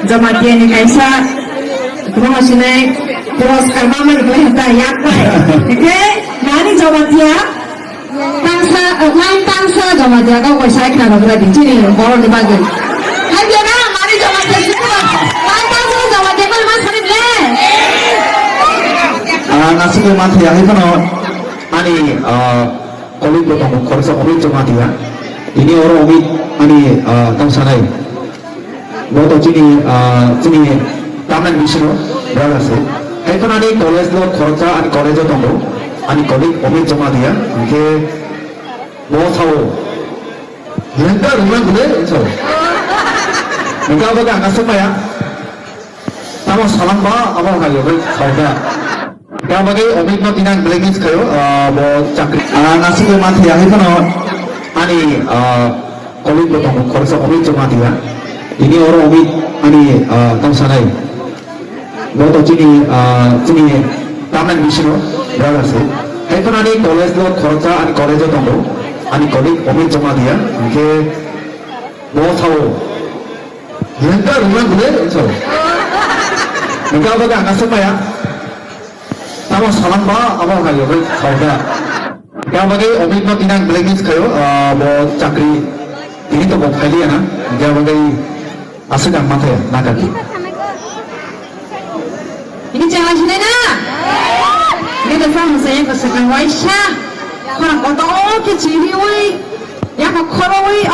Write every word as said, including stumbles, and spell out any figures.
Jamatia ni kaisa, kwbangma sinai, Puraskar ma mani kwlai hata yak bai. Hingke nani Jamatia tangsa, eh, line tangsa Jamatia kau kaisa khna rok rai di chini borok ni bagwi. Hai dia na mani Jamatia sini line tangsa Jamatia kau ma sani ble. Ah, nasi ko mati ya, hai kono ani, ah, Koloi bo tongo, khoroksa Omit Jamatia. Tini oro Omit ani, ah, tongsanai. Bo to chini, ah, chini tamnai bisingo brother se. Hai phano ani college lo khoroksa ani college o tongo. Ani colleague Omit Jamatia. Hingke bo sao. Lengka rungna gule sao. Hingke abo ke ang aswk maya. Tamo salam ba abo hai bai sao da. Tamo bagwi Omit no tini ang blacklist khayo, ah, bo chakri. Ah, nasi ko mati ya, hai phano ani, ah, colleague bo tongo, khoroksa Omit Jamatia. Tini oro Omit ani, ah, tongsanai. Bo to chini, ah, chini tamnai bisingo brother se. Hai phano ani college lo khoroksa ani college o tongo. Ani colleague Omit Jamatia. Hingke bo sao. Lengka rungna gule sao. Hingke abo ke ang aswk maya. Tamo salam ba abo hai bai sao da. Hingke abo ke Omit no tini ang blacklist khayo, ah, bo chakri tini to bo phailiya na. Hingke abo ke aswk ang mathaya na kaki. Ini channel sini na. Ini to phone saya ko sakang waisa. Khorang kotor ke chiri wi. Ya ko khoro wi.